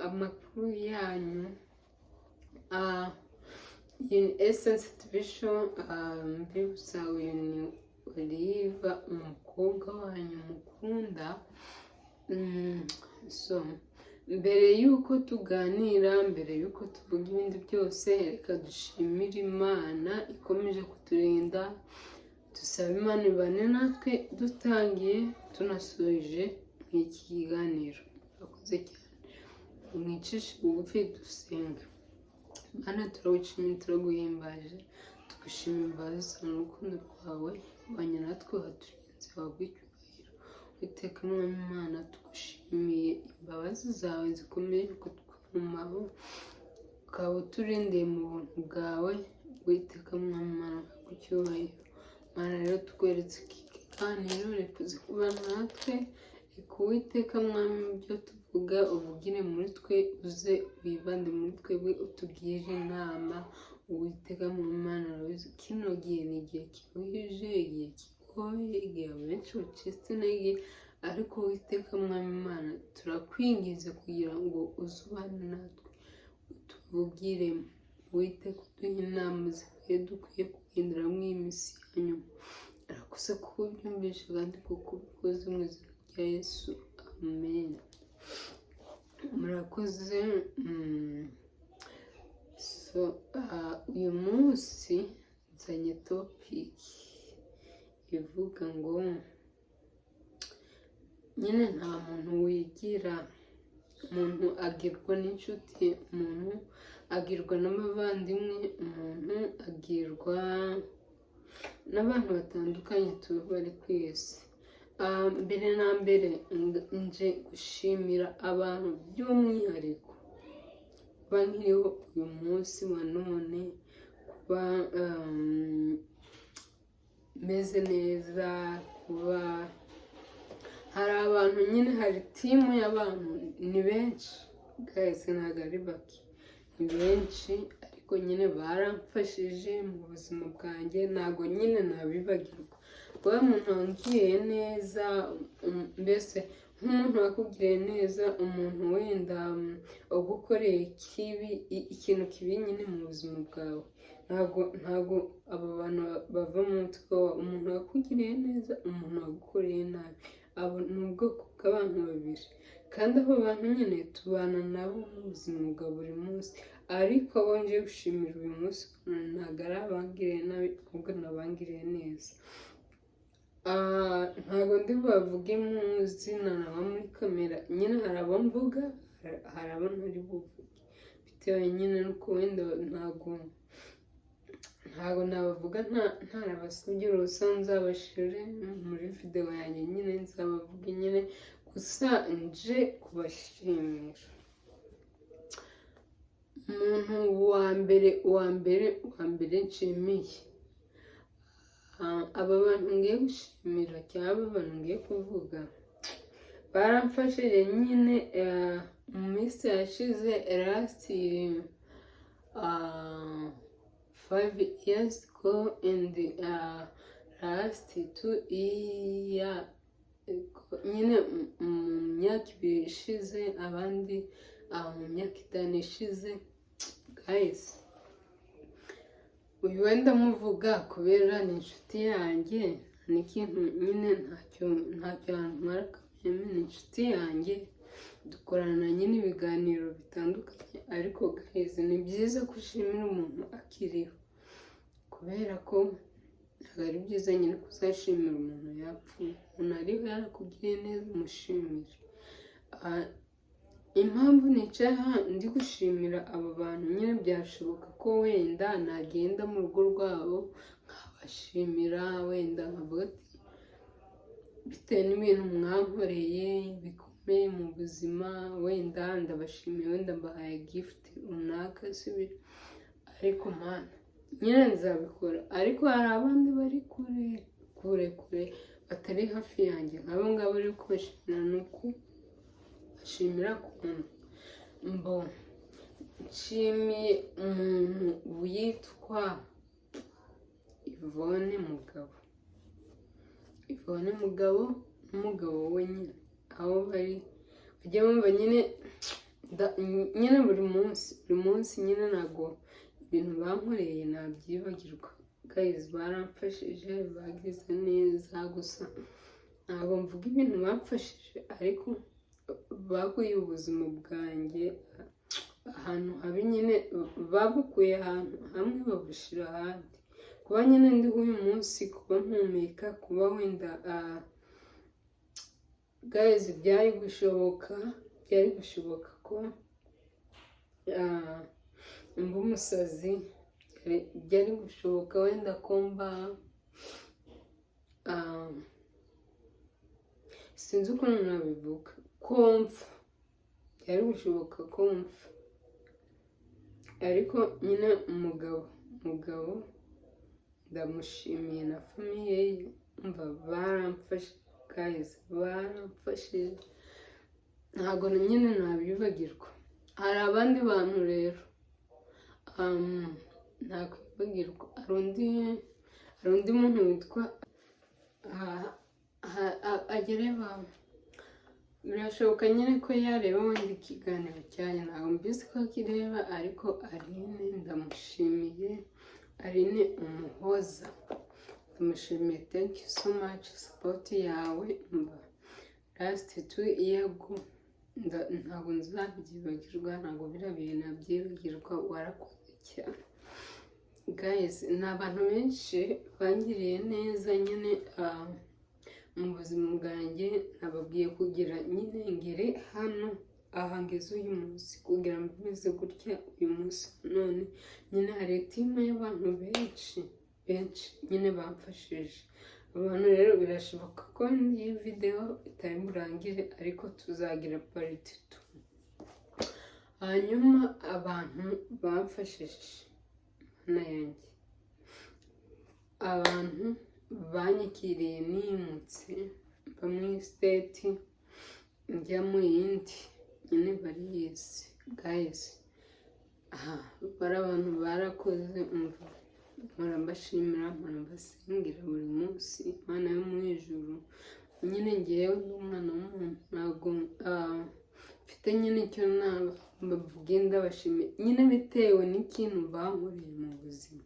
Amakuru yanyu? Iyi ni Essence TV Show. Mbibutsa, uyu ni Oliva, umukobwa wanyu mukunda. So mbere y'uko tuganira, mbere y'uko tuvuga ibindi byose, reka dushimire Imana ikomeje kuturinda. Dusaba Imana ibane natwe dutangiye tunasoje nk'iki kiganiro. Murakoze cyane. Mwicishe bugufi dusenga. Mana, turagushimiye, turaguhimbaje, tugushima imbabazi zawe n'urukundo rwawe. Wabanye natwe, waturinze, wabwa icyubahiro. Uwiteka Mwami Imana, tugushimiye imbabazi zawe zikomeje kutwumaho, ukaba uturindiye mu buntu bwawe. Uwiteka Mwami Imana, wabwa icyubahiro. Mana rero, tukweretse iki kiganiro, reka uze kubana natwe. Reka Uwiteka Mwami, ibyo tuvuga uvugire muri twe, uze wibande muri twebwe, utugire inama. Uwiteka Mwami Imana, urabizi kino gihe ni igihe kiruhije, igihe kigoye, igihe abenshi bacitse intege, ariko Uwiteka Mwami Imana, turakwinginze kugira ngo uze ubane natwe, utuvugire. Uwiteka, uduhe inama zikwiye dukwiye kugendera muri iyi minsi ya nyuma. Arakoze kuko ubyumvishe kandi kuko ubikoze, mu izina rya Yesu, amen. Murakoze. So uyu munsi nzanye topic ivuga ngo nyine nta muntu wigira. Umuntu agirwa n'inshuti, umuntu agirwa n'abavandimwe, umuntu agirwa n'abantu batandukanye tuba bari ku isi. Mbere na mbere nje gushimira abantu by'umwihariko kuba nkiriho uyu munsi wa none, kuba meze neza, kuba hari abantu nyine, hari team y'abantu, ni benshi guys, ntabwo ari bake, ni benshi, ariko nyine baramfashije mu buzima bwanjye, ntabwo nyine nabibagirwa. Kuba umuntu wangiriye neza, mbese nk'umuntu wakugiriye neza, umuntu wenda ugukoreye ikibi, ikintu kibi nyine mu buzima bwawe, ntabwo abo bantu bava mu mutwe wawe. Umuntu wakugiriye neza, umuntu wagukoreye nabi, abo ni ubwoko bw'abantu babiri, kandi abo bantu nyine tubana nabo mu buzima bwa buri munsi. Ariko abo ngiye gushimira uyu munsi ntabwo ari abangiriye nabi, ahubwo ni abangiriye neza. Ntabwo ndi bubavuge mu izina naba muri kamera. Nyine hari abo mvuga, hari abo ntari buvuge, bitewe nyine n'uko wenda ntabwo nabavuga ntarabasabye uruhusa. Nzabashire muri videwo yanjye nyine, nzabavuge nyine. Gusa nje kubashimira. Umuntu wa mbere, wa mbere, wa mbere nshimiye, aba bantu ngiye gushimira cyangwa aba bantu ngiye kuvuga baramfashije nyine mu minsi yashize, last 5 years ago and last 2 year nyine, mu myaka 2 ishize, abandi mu myaka 5 ishize. Guys, uyu wenda muvuga kubera ni inshuti yanjye, n'ikintu nyine ntacyo yantwara kameme, ni inshuti yanjye, dukorana nyine ibiganiro bitandukanye. Ariko guys, ni byiza ko ushimira umuntu akiriho, kubera ko ntabwo ari byiza nyine kuzashimira umuntu yapfuye. Umuntu ariho yarakugiriye neza, umushimire. Impamvu nicaye aha ndi gushimira aba bantu nyine, byashoboka ko wenda nagenda mu rugo rwabo nkabashimira, wenda nkavuga ati bitewe n'ibintu mwankoreye bikomeye mu buzima, wenda ndabashimiye, wenda mbahaye gift runaka, si ariko mana nyine nzabikora. Ariko hari abandi bari kure kure kure, batari hafi yanjye, nk'abo ngabo rero kubashimira ni uku bashimira kuntu mbo. Nshimiye umuntu witwa Yvonne Mugabo, Yvonne Mugabo n'umugabo we nyine, aho bari bajya bumva nyine. Nyine buri munsi, buri munsi nyine ntabwo ibintu bankoreye nabyibagirwa. Guys, baramfashije, bagize neza. Gusa ntabwo mvuga ibintu bamfashije, ariko bakuye ubuzima bwanjye ahantu habi nyine, babukuye ahantu hamwe babushyira ahandi. Kuba nyine ndiho uyu munsi, kuba mpumeka, kuba wenda, guys, byari gushoboka ko mba umusazi, byari gushoboka wenda ko mba, sinzi ukuntu nabivuga, ko mpfa, byari gushoboka ko mpfa. Ariko nyine umugabo ndamushimiye na famille ye, umva, baramfashe guys, baramfashije, ntabwo nyine nabyibagirwa. Hari abandi bantu rero ntakwibagirwa. Hari undi muntu witwa agereba, birashoboka nyine ko yareba wenda ikiganiro cyanjye, ntabwo mbizi ko akireba, ariko Aline ndamushimiye, Aline Umuhoza ndamushimiye. Thank you so much, support yawe mba last 2 year ago ntabwo nzabyibagirwa, ntabwo biriya bintu nabyibagirwa, warakoze cyane. Guys, ni abantu benshi bangiriye neza nyine mu buzima bwanjye. Nababwiye kugira nyine ngere hano aha ngeze uyu munsi, kugira ngo meze gutya uyu munsi none nyine, hari team y'abantu benshi benshi nyine bamfashije. Abantu rero birashoboka ko iyi videwo itari burangire, ariko tuzagira part 2. Hanyuma abantu bamfashije, Mana yanjye, abantu banyakiriye nimutse mva muri state njya mu yindi, nyine bariyizi guys. Aha bari abantu barakoze, umva, mpora mbashimira, mpora mbasengera buri munsi Imana yo mu ijuru. Nyine ngewe ndi umwana w'umuntu, ntabwo mfite nyine icyo naba mbavuge ndabashimiye nyine, bitewe n'ikintu bankoreye mu buzima.